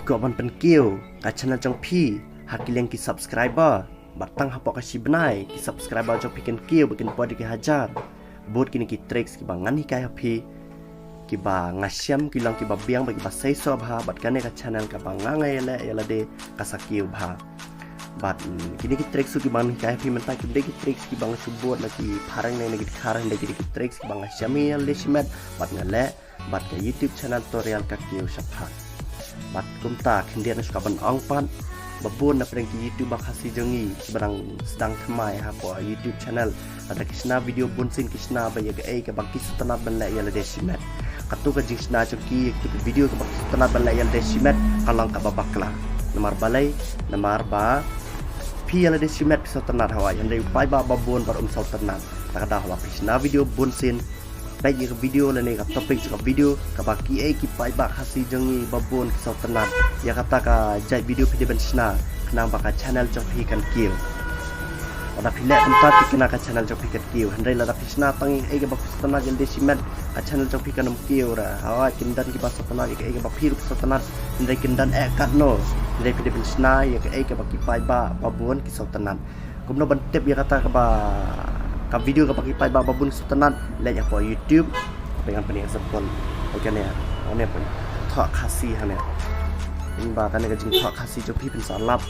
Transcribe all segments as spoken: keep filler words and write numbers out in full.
Ko ban pynkiew ka channel jong phi ha ki liang ki subscriber, bad tang hapoh ka shi bnai ki subscriber jong phi kan kiew ba kin poi da ki hajar. Bad kine ki tricks kiba ngan hikai ha phi, kiba nga shem ki long kiba biang bad kiba seisoh bha, bad kane ka channel kaba nga nga ïaleh ïa lade ka sa kiew bha. Bad, mm, kine ki tricks kiba ngan hikai ha phi mynta kim dei ki tricks kiba nga shu bud na ki phareng ne na ki dkhar, hynrei ki dei ki tricks kiba nga shem ïa lade shimet bad nga leh, bad ka YouTube channel tutorial ka kiew shaphang. Bad kumta khyndiat nga shu kwah ban ong pat ba bun na pdeng ki YouTuber Khasi jong ngi kiba dang sdang thymmai hapoh YouTube channel, lada ki shna video bunsien ki shna ba ïa kaei kaba ki sngewtynnat ban leh ïa lade shimet. Kato ka jingshna jong ki ïa kato ka video kaba ki sngewtynnat ban leh ïa lade shimet ka long kaba bakla. Namar balei? Namar ba phi ïa lade shimet phi sngewtynnat hawai, hynrei u paidbah ba bun pat um sngewtynnat. Te ka daw haba phi shna video bunsien, peit ïa ka video lane ka topic jong ka video kaba kiei ki paidbah Khasi jong ngi ba bun ki sngewtynnat ïa kata ka jait video phi dei ban shna, khnang ba ka channel jong phi kan kiew. Lada phi leh kumta te kane ka channel jong phi kan kiew, hynrei lada phi shna tang ïa kaei kaba phi sngewtynnat ïa lade shimet, ka channel jong phi kan ym kiew ruh. Hawai, kin don kiba sngewtynnat ïa kaei kaba phi ruh phi sngewtynnat, hynrei kin don eh katno, hynrei phi dei ban shna ïa kaei kaba ki paidbah ba bun ki sngewtynnat. Kumno ban tip ïa kata kaba, ka video kaba ki paidbah ba bun ki sngewtynnat? Leit hapoh YouTube. Peit ngan pyni example. Peit kane, kane peit, thoh Khasi hangne. Ynda kane ka jingthoh Khasi jong phi phin sa lap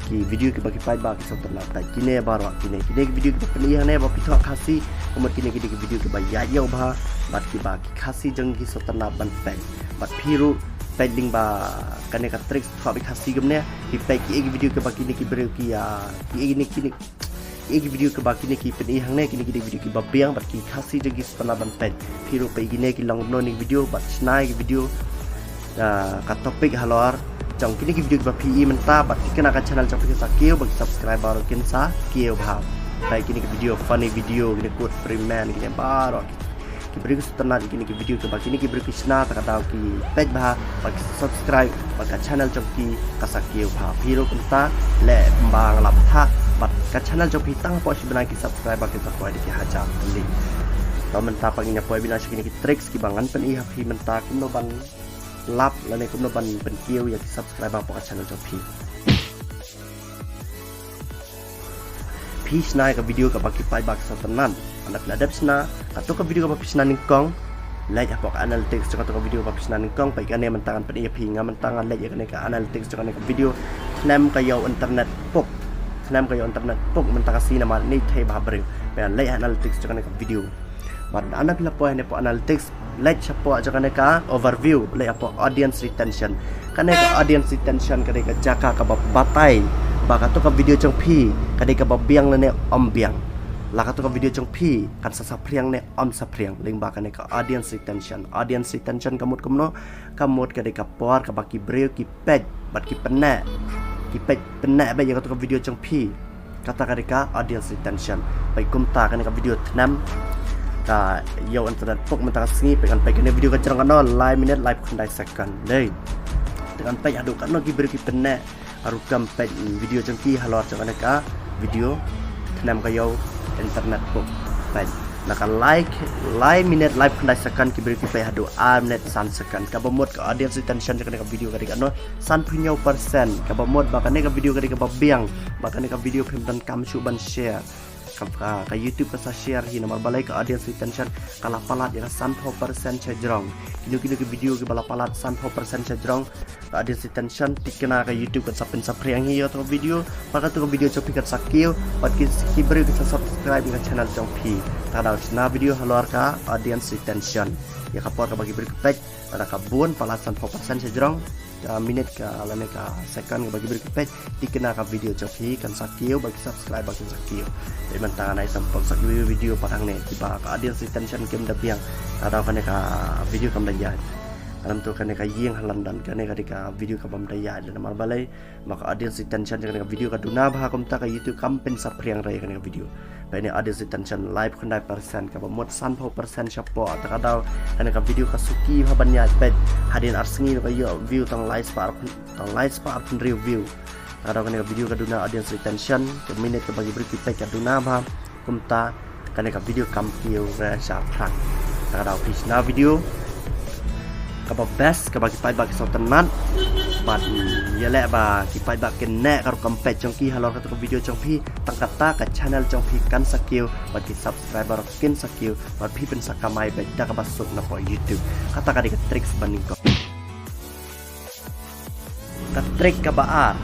ki video kiba ki paidbah ki sngewtynnat. Peit kine baroh kine, kine ki video kiba pyni hangne ba phi thoh Khasi, ka mut kine ki dei ki video kiba ïaid ïew bha bad kiba ki Khasi jong ngi ki sngewtynnat ban peit. Bad phi ruh peit lyngba kane ka tricks thoh beit Khasi kumne, phi peit kiei ki video kiba kine ki briew ki ïa, kiei kine, kine, kiei ki video kiba kine ki pyni hangne, kine ki dei video kiba biang bad ki Khasi jong ngi ki sngewtynnat ban peit. Phi ruh peit kine ki long kumno ïa ki video bad shna ïa ki video, ah, ka topic halor jong kine ki video kiba phi i mynta, bad te kane ka channel jong phi kan sa kiew bad ki subscriber ruh kin sa kiew bha. Peit kine ki video, funny video, kine quote free man, kine baroh ki briew ki sngewtynnat ïa kine ki video kiba kine ki briew ki shna, te ka daw ki peit bha bad ki subscribe bad ka channel jong ki ka sa kiew bha. Phi ruh kumta, leh kumba nga la batai, bad ka channel jong phi tang hapoh shi bnai ki subscriber ki sa poi da ki hajar tylli. Te mynta pat ngin ïa poi beit na sha kine ki tricks kiba ngan pyni ha phi mynta kumno ban lap lane kumno ban pynkiew ïa ki subscriber hapoh ka channel jong phi. Phi shna ïa ka video kaba ki paidbah ki sngewtynnat. Ynda phi la dep shna, kato ka video kaba phi shna nyngkong, leit hapoh ka analytics jong kato ka video kaba phi shna nyngkong. Peit kane mynta ngan pyni ïa phi, nga mynta nga leit ïa kane ka analytics jong kane ka video. Tnem ka ïew internet puk. Tnem ka ïew internet puk mynta ka sngi namar ngi thei bha briew. Peit, leit ha analytics jong kane ka video. Bad ynda phi la poi hangne hapoh analytics, leit shapoh jong kane ka overview, leit hapoh audience retention. Kane ka audience retention ka dei ka jaka kaba batai ba kato ka video jong phi ka dei kaba biang lane ym biang. La kato ka video jong phi kan sa saphriang ne ym saphriang lyngba kane ka audience retention. Audience retention ka mut kumno? Ka mut ka dei ka por kaba ki briew ki peit bad ki pynneh, ki peit pynneh beit ïa kato ka video jong phi. Kata ka dei ka audience retention. Peit kumta kane ka video tnem ka ïew internet puk mynta ka sngi, peit ngan peit kane video ka jrong katno, lai minit laiphew khyndai second. Dei. Te ngan peit haduh katno ki briew ki pynneh, ka rukom peit video jong ki halor jong kane ka video tnem ka ïew internet puk. Peit na ka lai, lai minit laiphew khyndai second ki briew ki peit haduh ar minit san second. Kaba mut ka audience retention jong kane ka video ka dei katno, sanphew hynñiew percent. Kaba mut ba kane ka video ka dei kaba biang, ba kane ka video phim donkam shuh ban share. Ka, ka, ka YouTube ka sa share hi namar balei? Ka audience retention ka la palat ïa ka sanphew percent shajrong. Kino kino ki video kiba la palat sanphew percent shajrong, ka audience retention, te kane ka YouTube kan sa pynsaphriang hi ïa kato ka video. Bad kato ka video jong phi kan sa kiew, bad ki, ki briew kin sa subscribe ïa ka channel jong phi. Te ka daw shna video halor ka audience retention. Ïa ka por kaba ki briew ki peit, lada ka bun palat sanphew percent shajrong, ka minit ka lane ka second kaba ki briew ki peit, te kane ka video jong phi kan sa kiew bad ki subscriber kin sa kiew. Te mynta ngan ai sampha sa ki video pat hangne kiba ka audience retention kim da biang. Te ka daw kane ka video kam da ïaid. Kane to kane ka ïing ha London, kane ka dei ka video kabym da ïaid namar balei? Namar ka audience retention jong kane ka video ka duna bha, kumta ka YouTube kam pynsaphriang re ïa kane ka video. Peit ne, audience retention laiphew khyndai percent, kaba mut sanphew percent shapoh. Te ka daw kane ka video ka suki bha ban ïaid, peit hadien ar sngi ka ïoh view tang lai spah, tang lai spah arphew hynriew view. Te ka daw kane ka video ka duna audience retention, ka minit kaba ki briew ki peit ka duna bha. Kumta kane ka video kam kiew re shaphrang. Te ka daw phi shna video kaba best, kaba ki paidbah ki sngewtynnat, Bad ïa leh ba ki paidbah kin neh ka rukom peit jong ki halor kata ka video jong phi, tang kata ka channel jong phi kan sa kiew bad ki subscriber kin sa kiew bad phi phin sa kamai beit da kaba suk na pdeng YouTube. Kata ka dei ka tricks ba nyngkong. Ka trick kaba ar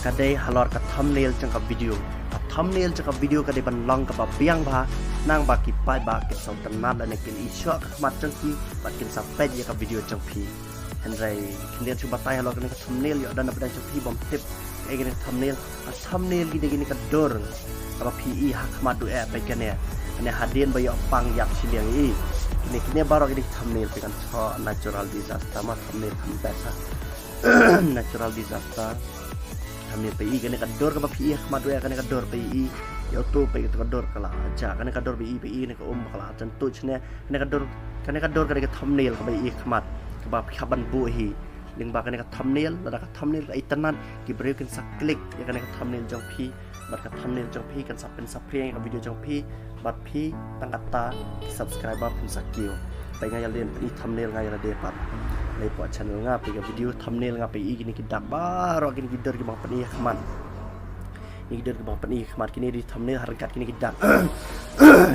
ka dei halor ka thumbnail jong ka video. Ka thumbnail jong ka video ka dei ban long kaba biang bha, nang ba ki paidbah kin sa tynnad lane kin ïohi shuh ka khmat jong ki bad kin sa peit ïa ka video jong phi. Hynrei khyndiat shu batai halor kane ka thumbnail, ïoh don na pdeng jong phi bym tip kaei kane ka thumbnail. Ka thumbnail kine kine ka dur kaba phi ïohi ha khmat, duh eh peit kane. Kane hadien ba ïoh pang ïap shiliang ïohi. Kine kine baroh kine ki thumbnail phi kan thoh natural disaster, ma thumbnail kham best ha. Natural disaster. Thumbnail phi ïohi kane ka dur kaba phi ïohi ha khmat, duh eh kane ka dur phi ïohi. Ïoh tu peit ka dur ka la ja, kane ka dur phi ïohi, phi ïohi kane ka um ka la jan tu shane. Kane ka dur, kane ka dur ka dei ka thumbnail kaba ïohi ha khmat, kaba phi hap ban buh hi. Lyngba kane ka thumbnail, lada ka thumbnail ka itynnad, ki briew kin sa click ïa kane ka thumbnail jong phi, bad ka thumbnail jong phi kan sa pynsaphriang ïa ka video jong phi, bad phi tang kata ki subscriber phin sa kiew. Peit nga ïa lade pyn-i thumbnail, nga ïa lade pat. Lei pok channel nga, peit ka video thumbnail nga, peit ïa kine ki dak baroh, kine ki dur ki bang pyn-i ha khmat. Kine ki dur ki bang pyn-i ha khmat, kine dei thumbnail ha ryngkat kine ki dak.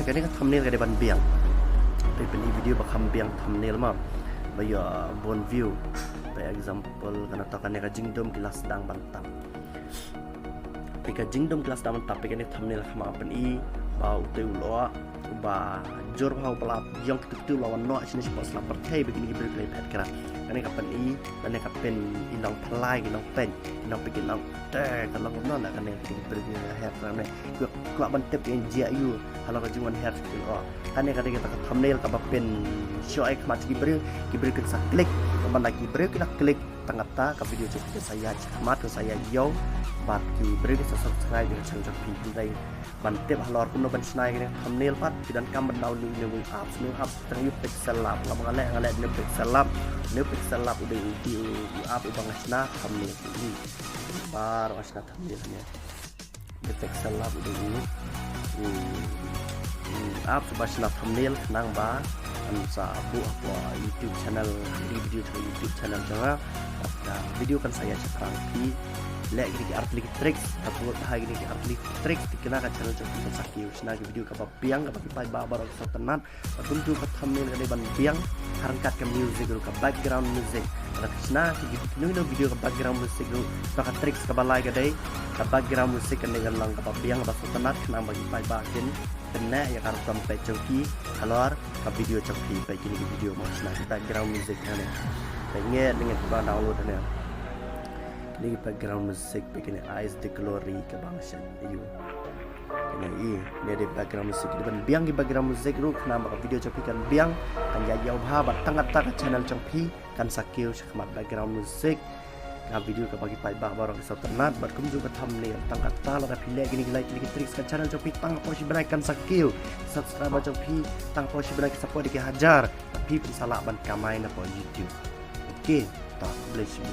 Kane ka thumbnail ka dei ban biang. Peit pyn-i video ba kham biang thumbnail ma, ba ïoh bun view. Peit example, kane to, kane ka jingdum ki la sdang ban tap. Peit ka jingdum ki la sdang ban tap, peit kane thumbnail kham pyn-i ba utei u lyoh uba jur bha, uba la ïong kyntu kyntu, la wan noh shane shapoh sla pyrthei, peit kine ki briew ki la phet kra. Kane ka pyn-i, kane ka pyn-i long phylla, ki long pyn, ki long pyn, ki long te, ka long kumno na kane, ki briew ki la her kra ne. Kwah, kwah ban tip ïa jia ïa u halor ka jingwan her ki lyoh. Kane ka dei kata ka thumbnail kaba pynshoh ïa khmat ki briew, ki briew kin sa click, kumba na ki briew ki la click, tang kata ka video jong phi kan sa ïaid shakhmat, kan sa ïaid ïew, bad ki briew kin sa subscribe ïa ka channel jong phi. Hynrei ban tip halor kumno ban shna ïa kane ka thumbnail pat, phi donkam ban download ïa une u app, une u app tang ïa u Pixel Lab. Nga ba nga leh, nga leh une u Pixel Lab. Une u Pixel Lab u dei u, u, u app uba nga shna thumbnail. Baroh nga shna thumbnail hangne. Une u Pixel Lab u dei u, u, u app uba shna thumbnail khnang ba ngan sa buh hapoh YouTube channel, video jong YouTube channel jong nga. Bad ka video kan sa ïaid shaphrang. Phi leh kine ki artylli ki tricks, ka buh ha kine ki artylli ki tricks, te kane ka channel jong phi kan sa kiew. Shna ki video kaba biang, kaba ki paidbah baroh ki sa tynnad. Bad kumjuh ka thumbnail ka dei ban biang ha ryngkat ka music ruh, ka background music. Lada phi shna kino kino video ka background music ruh, ka tricks kaba lai ka dei ka background music kan dei ban long kaba biang, kaba sngewtynnad, khnang ba ki paidbah kin pynneh ïa ka rukom peit jong ki halor ka video jong phi. Peit kine ki video ba nga shna, background music hangne. Peit, ngeit ngeit ba download hangne. Kine ki background music, peit kine Eyes the Glory kaba nga shna ïa u. Kine i, kine dei background music. Dei ban biang ki background music ruh khnang ba ka video jong phi kan biang, kan ïaid ïew bha, bad tang kata ka channel jong phi kan sa kiew shakhmat. Background music, ka video kaba ki paidbah baroh ki sa tynnad, bad kumjuh ka thumbnail. Tang kata lada phi leh kine ki lai tylli ki tricks, ka channel jong phi tang hapoh shi bnai kan sa kiew. Subscriber jong phi tang hapoh shi bnai ki sa poi da ki hajar, bad phi phin sa lah ban kamai na pdeng YouTube. Okay, ta bless you.